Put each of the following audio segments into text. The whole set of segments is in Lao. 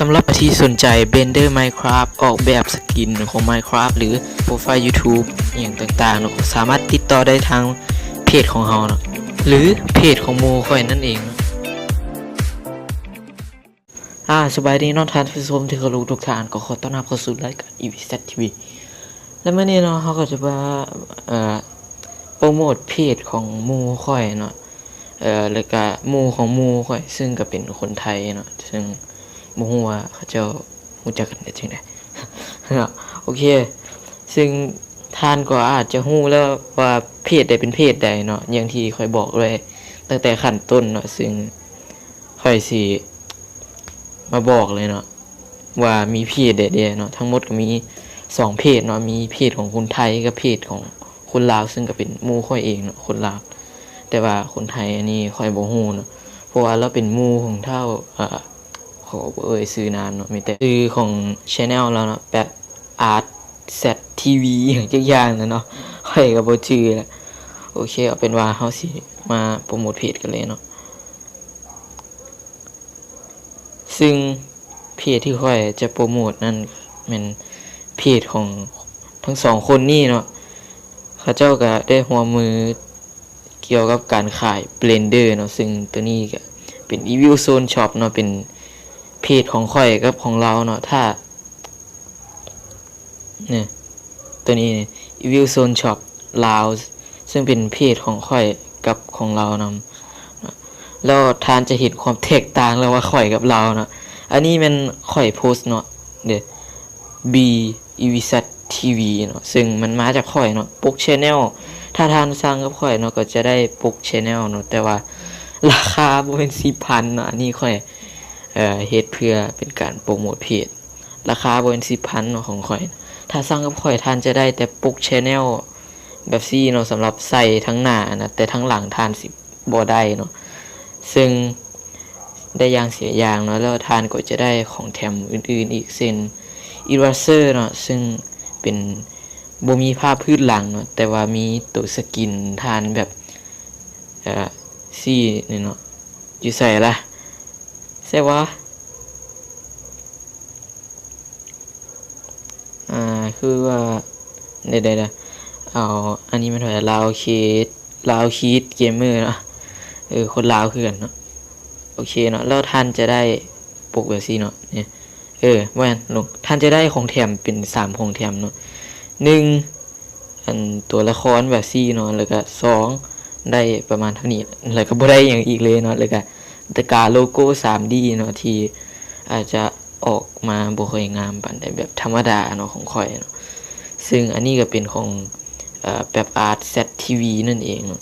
ສຳລັບຜູ້ທີ່ສົນໃຈ Blender Minecraft ອອກແບບສະກິນຂອງ Minecraft ຫຼື ໂປຣໄຟລ໌ YouTube ອີ່ຫຍັງຕ່າງໆເນາະ ກໍສາມາດຕິດຕໍ່ໄດ້ທາງເພຈຂອງເຮົາເນາະ ຫຼື ເພຈຂອງໝູ່ຂ້ອຍນັ້ນເອງເນາະ. ອາ ສະບາຍດີເນາະທ່ານຜູ້ຊົມທີ່ເຄົາລົບທຸກທ່ານ, ກໍຂໍຕ້ອນຮັບເຂົ້າສູ່ລາຍການ ອີ ວີ ແຊັດ ທີ ວີ ແລະມື້ນີ້ເນາະ ເຮົາກໍຈະມາ ເອີ ໂປຣໂມດເພຈຂອງໝູ່ຂ້ອຍເນາະ ເອີ ແລ້ວກະໝູ່ຂອງໝູ່ຂ້ອຍ ຊຶ່ງກໍເປັນຄົນໄທເນາະ ຊຶ່ງບໍ່ຮູ້ວ່າເຂົາເຈົ້າຮູ້ຈັກກັນໄດ້ຈັ່ງໃດເນາະ. ໂອເຄ ຊຶ່ງທ່ານກໍອາດຈະຮູ້ແລ້ວວ່າເພຈໃດເປັນເພຈໃດເນາະ ຢ່າງທີ່ຂ້ອຍບອກໄວ້ຕັ້ງແຕ່ຂັ້ນຕົ້ນເນາະ ຊຶ່ງຂ້ອຍຊິມາບອກເລີຍເນາະ ວ່າມີເພຈໃດແດ່ເນາະ. ທັງໝົດກໍມີສອງເພຈເນາະ ມີເພຈຂອງຄົນໄທກັບເພຈຂອງຄົນລາວ ຊຶ່ງກໍເປັນໝູ່ຂ້ອຍເອງເນາະ ຄົນລາວ ແຕ່ວ່າຄົນໄທອັນນີ້ຂ້ອຍບໍ່ຮູ້ເນາະ ເພາະວ່າລາວເປັນໝູ່ຂອງທ້າວ ອາ ຂໍບໍ່ເອີ່ຍຊື່ນາມເນາະ ມີແຕ່ຊື່ຂອງ channel ລາວເນາະ ແບບ Art Z TV ຫຍັງຈັກຢ່າງນະເນາະ ຂ້ອຍກໍບໍ່ຈື່ລະ. ໂອເຄ ເອົາເປັນວ່າເຮົາຊິມາໂປຣໂມດເພຈກັນເລີຍເນາະ. ຊຶ່ງເພຈທີ່ຂ້ອຍຈະໂປຣໂມດນັ້ນແມ່ນເພຈຂອງທັງສອງຄົນນີ້ເນາະ ເຂົາເຈົ້າກໍໄດ້ຮ່ວມມືກ່ຽວກັບການຂາຍ Blender ເນາະ ຊຶ່ງໂຕນີ້ກໍເປັນ Evil Zone Shop ເນາະ ເປັນເພຈຂອງຂ້ອຍກັບຂອງລາວເນາະ ຖ້າ ນີ້ ໂຕນີ້ Evil Zone Shop ລາວ ຊຶ່ງເປັນເພຈຂອງຂ້ອຍກັບຂອງລາວນຳ ແລ້ວທ່ານຈະເຫັນຄວາມແຕກຕ່າງລະຫວ່າງຂ້ອຍກັບລາວເນາະ. ອັນນີ້ແມ່ນຂ້ອຍໂພສເນາະ ເດ້ B E V Z TV ເນາະ ຊຶ່ງມັນມາຈາກຂ້ອຍເນາະ ປົກ Channel ຖ້າທ່ານສັ່ງກັບຂ້ອຍເນາະ ກໍຈະໄດ້ປົກ Channel ເນາະ ແຕ່ວ່າລາຄາບໍ່ແມ່ນສິບພັນເນາະ ອັນນີ້ຂ້ອຍ ເອີ ເຮັດເພື່ອເປັນການໂປຣໂມດເພຈ. ລາຄາບໍ່ແມ່ນສິບພັນເນາະຂອງຂ້ອຍ. ຖ້າສັ່ງກັບຂ້ອຍ ທ່ານຈະໄດ້ແຕ່ປົກ Channel ແບບຊີ້ເນາະ ສຳລັບໃສ່ທາງໜ້ານະ ແຕ່ທາງຫຼັງທ່ານຊິບໍ່ໄດ້ເນາະ ຊຶ່ງໄດ້ຢ່າງເສຍຢ່າງເນາະ. ແລ້ວທ່ານກໍຈະໄດ້ຂອງແຖມອື່ນໆອີກ ເຊັ່ນ Eraser ເນາະ ຊຶ່ງເປັນ ບໍ່ມີພາບພື້ນຫຼັງເນາະ ແຕ່ວ່າມີໂຕສະກິນທ່ານແບບ ເອີ ຊີ້ນີ້ເນາະ ຢູ່ໃສລະ ໃສວະ ອ່າ ຄືວ່າ ເດ ເດ ເດ ເອົາ ອັນນີ້ມາຖອຍ ລາວຄິດ ລາວຄິດເກມເມີເນາະ ເອີ ຄົນລາວຄືກັນເນາະ. ໂອເຄເນາະ ແລ້ວທ່ານຈະໄດ້ປົກແບບຊີ້ເນາະ ນີ້ ເອີ ບໍ່ແມ່ນ ລົງ ທ່ານຈະໄດ້ຂອງແຖມເປັນສາມຂອງແຖມເນາະ ໜຶ່ງ ອັນຕົວລະຄອນແບບຊີ້ເນາະ ແລ້ວກະສອງ ໄດ້ປະມານເທົ່ານີ້ ແລ້ວກະບໍ່ໄດ້ຫຍັງອີກເລີຍເນາະ ແລ້ວກະຕະກາໂລໂກ້ສາມດີເນາະ ທີ່ອາດຈະອອກມາບໍ່ຄ່ອຍງາມປານໃດ ແບບທຳມະດາເນາະ ຂອງຂ້ອຍເນາະ ຊຶ່ງອັນນີ້ກະເປັນຂອງ ເອີ ແປັບອາດ ແຊັດ ທີ ວີ ນັ້ນເອງເນາະ.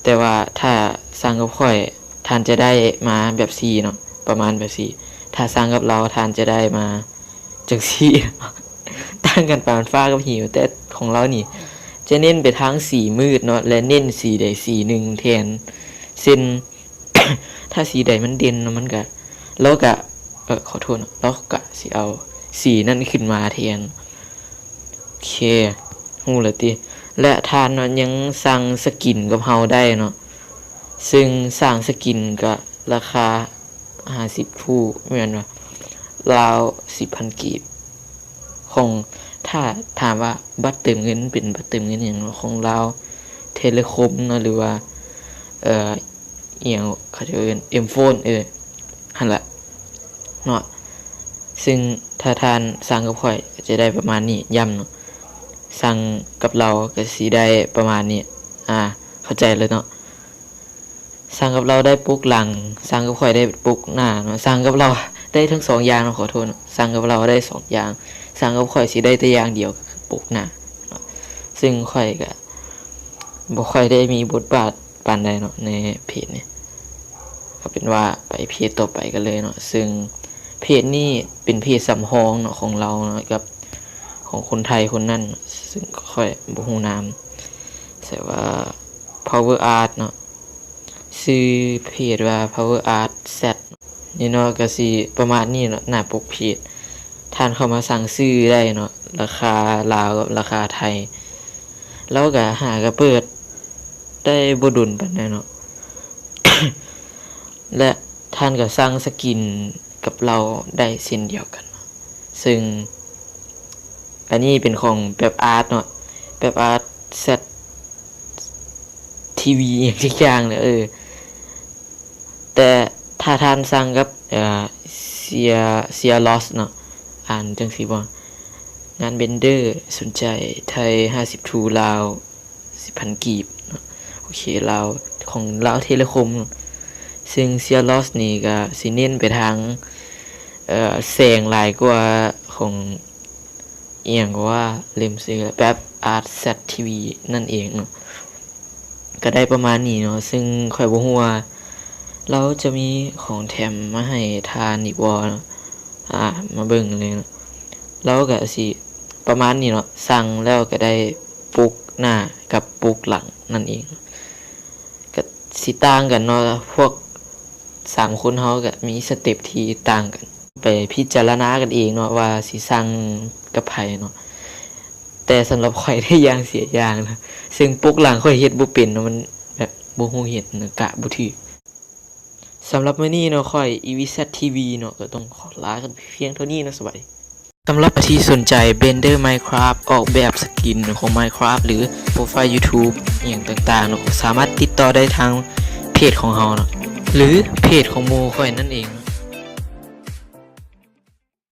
ແຕ່ວ່າຖ້າສັ່ງກັບຂ້ອຍ ທ່ານຈະໄດ້ມາແບບຊີ້ເນາະ ປະມານແບບຊີ້ ຖ້າສັ່ງກັບລາວ ທ່ານຈະໄດ້ມາ ຈັ່ງຊີ້ ຕ່າງກັນປານຟ້າກັບເຫວ. ແຕ່ຂອງລາວນີ້ຈະເນັ້ນໄປທາງສີມືດເນາະ ແລະ ເນັ້ນສີໃດສີໜຶ່ງແທນ ເຊັ່ນ ຖ້າສີໃດມັນເດັ່ນເນາະ ມັນກະ ລາວກະ ເອີ ຂໍໂທດເນາະ ລາວກະຊິເອົາສີນັ້ນຂຶ້ນມາແທນ. ໂອເຄ ຮູ້ແລ້ວຕິ ແລະ ທ່ານເນາະ ຍັງສັ່ງສະກິນກັບເຮົາໄດ້ເນາະ ຊຶ່ງສ້າງສະກິນກະລາຄາ ຫ້າສິບຟູ້ ແມ່ນວ່າລາວສິບພັນກີບ ຂອງ ຖ້າຖາມວ່າບັດເຕີມເງິນເປັນບັດເຕີມເງິນຫຍັງເນາະ ຂອງລາວເທເລຄົມເນາະ ຫຼືວ່າ ເອີ ອີ່ຫຍັງເຂົາເຈົ້າເອີ້ນ ເອັມໂຟນ ເອີ ຫັ້ນລະເນາະ ຊຶ່ງຖ້າທ່ານສັ່ງກັບຂ້ອຍກໍຈະໄດ້ປະມານນີ້ ຢ້ຳເນາະ ສັ່ງກັບລາວກໍຊິໄດ້ປະມານນີ້ ອາ ເຂົ້າໃຈແລ້ວເນາະ. ສັ່ງກັບລາວໄດ້ປົກຫຼັງ ສັ່ງກັບຂ້ອຍໄດ້ປົກໜ້າເນາະ ສັ່ງກັບລາວໄດ້ທັງສອງຢ່າງເນາະ ຂໍໂທດເນາະ ສັ່ງກັບລາວໄດ້ສອງຢ່າງ ສັ່ງກັບຂ້ອຍຊິໄດ້ແຕ່ຢ່າງດຽວ ກໍຄືປົກໜ້າເນາະ ຊຶ່ງຂ້ອຍກະບໍ່ຄ່ອຍໄດ້ມີບົດບາດປານໃດເນາະ ໃນເພຈນີ້. ເອົາເປັນວ່າໄປເພຈຕໍ່ໄປກັນເລີຍເນາະ ຊຶ່ງເພຈນີ້ເປັນເພຈສຳຮອງເນາະ ຂອງລາວເນາະ ກັບຂອງຄົນໄທຄົນນັ້ນ ຊຶ່ງຂ້ອຍບໍ່ຮູ້ນາມ ແຕ່ວ່າ Power Art ເນາະ ຊື່ເພຈວ່າ Power Art Z ນີ້ເນາະ ກະຊິປະມານນີ້ເນາະ ໜ້າປົກເພຈ ທ່ານເຂົ້າມາສັ່ງຊື້ໄດ້ເນາະ ລາຄາລາວກັບລາຄາໄທ ລາວກະຫາກະເປີດໄດ້ບໍ່ດົນປານໃດເນາະ ແລະ ທ່ານກະສັ່ງສະກິນ ກັບເຮົາໄດ້ເຊັ່ນດຽວກັນ. ເຊິ່ງອັນນີ້ເປັນຂອງແປັບອາດເນາະ ແປັບອາດ ແຊັດ ທີວີ ອີ່ຫຍັງຈັກຢ່າງເລີຍ ເອີ ແຕ່ຖ້າທ່ານສັ່ງກັບ ເອີ ເຊຍ ເຊຍລອສເນາະ ອ່ານຈັ່ງຊີ້ບໍ່ ງານເບນເດີ ສົນໃຈ ໄທຫ້າສິບ ທູລາວ ສິບພັນກີບເນາະ ໂອເຄ ລາວ ຂອງລາວເທເລຄົມເນາະ ເຊິ່ງເຊຍລອສນີ້ກະຊິເນັ້ນໄປທາງ ເອີ ແສງຫຼາຍກວ່າຂອງ ອີ່ຫຍັງກໍວ່າ ລືມຊື່ ແປັບອາດ ແຊັດ ທີວີ ນັ້ນເອງເນາະ ກະໄດ້ປະມານນີ້ເນາະ ເຊິ່ງຂ້ອຍບໍ່ຮູ້ວ່າລາວຈະມີຂອງແຖມມາໃຫ້ທ່ານອີກບໍ່ເນາະ ອາ ມາເບິ່ງເລີຍເນາະ ລາວກະຊິປະມານນີ້ເນາະ ສັ່ງແລ້ວກະໄດ້ປົກໜ້າກັບປົກຫຼັງນັ້ນເອງ ກະຊິຕ່າງກັນເນາະ ພວກສາມຄົນເຮົາກະມີສະເຕັບທີ່ຕ່າງກັນ ໄປພິຈາລະນາກັນເອງເນາະວ່າຊິສັ່ງກັບໃຜເນາະ ແຕ່ສຳລັບຂ້ອຍໄດ້ຢ່າງເສຍຢ່າງນະ ເຊິ່ງປົກຫຼັງຂ້ອຍເຮັດບໍ່ເປັນເນາະ ມັນແບບບໍ່ຮູ້ເຮັດນະ ກະບໍ່ຖືກ. ສຳລັບມື້ນີ້ເນາະ ຂ້ອຍ ອີວີແຊັດ ທີວີ ເນາະ ກະຕ້ອງຂໍລາກັນໄປພຽງເທົ່ານີ້ເນາະ ສະບາຍດີ. ສຳລັບຜູ້ທີ່ສົນໃຈ Blender Minecraft ອອກແບບສະກິນຂອງ Minecraft ຫຼື ໂປຣໄຟລ໌ YouTube ອີ່ຫຍັງຕ່າງໆເນາະ ກໍສາມາດຕິດຕໍ່ໄດ້ທາງເພຈຂອງເຮົາເນາະ ຫຼື ເພຈຂອງໝູ່ຂ້ອຍນັ້ນເອງ.